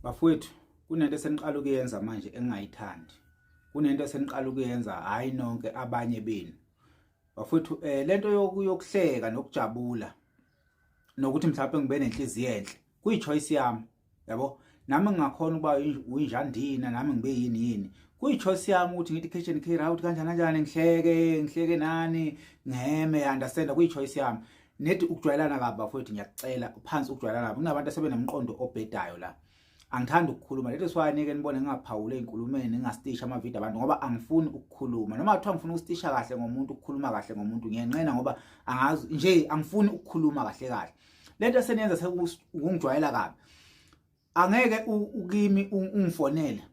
Bafowethu, kunento eseniqala ukuyenza manje engingayithandi. Kunento eseniqala ukuyenza, hhayi nonke, abanye benu. Bafowethu, lento yokuhleka nokujabula nokuthi mhlawumbe ngibe nenhliziyo enhle kuyi-choice yami, yabo. Nami ngingakhona ukuba uyinjandina, nami ngibe yini yini, kuyi-choice yami ukuthi ngithi cash and carry out kanjani kanjani, ngihleke ngihleke nani, ngiheme, understand, kuyi-choice yami. Nedi ukujwayelana kabi, bafowethu, ngiyakucela phansi ukujwayelana kabi. Kunabantu asebenomqondo obhedayo la. Angithandi ukukhuluma, that is why nike nibone ngingaphawule ey'nkulumeni, ngingastisha amavidiyo abantu, ngoba angifuni ukukhuluma. Noma kuthiwa ngifuna ukustisha kahle ngomuntu, ukukhuluma kahle ngomuntu, ngiyenqena ngoba angazi nje, angifuni ukukhuluma kahle kahle. Lento eseniyenza sekungijwayela kabi. Angeke ukimi ungifonele,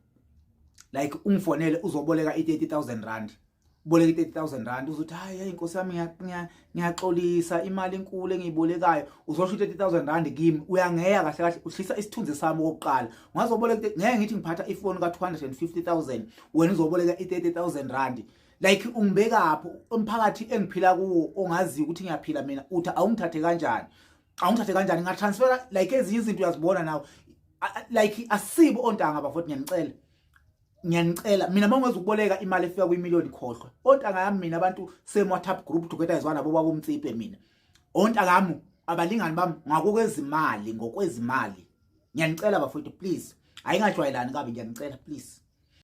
like ungifonele uzoboleka i-R30 000, uboleka i-R30 000, uzothi, "Hayi, hey, inkosi yami, ngiyaxolisa, imali enkulu engiyibolekayo." Uzosho i-R30 000 kimi, uyangeya kahle kahle, uhlisa isithunzi sami. Okokuqala ungazoboleka, ngeke ngithi ngiphatha ifoni ka-250 000, wena uzoboleka i-R30 000. Like ungibekaphi umphakathi engiphila kuwo, ongaziyo ukuthi ngiyaphila mina? Uthi awungithathe kanjani? Awungithathe kanjani? Ngatransfera like ezinye izinto uyazibona nawe. Like asibo ontanga, bafowethu, ngiyanicela, ngiyanicela mina. Uma ungeza ukuboleka imali efika kwimiliyoni, khohlwa. Ontanga yami mina, abantu same WhatsApp group together izwana nabo baba umtsiphe. Mina ontanga yami, abalingani bami ngakokwezimali, ngokwezimali. Ngiyanicela bafowethu, please, ayingajwayelani kabi, ngiyanicela, please.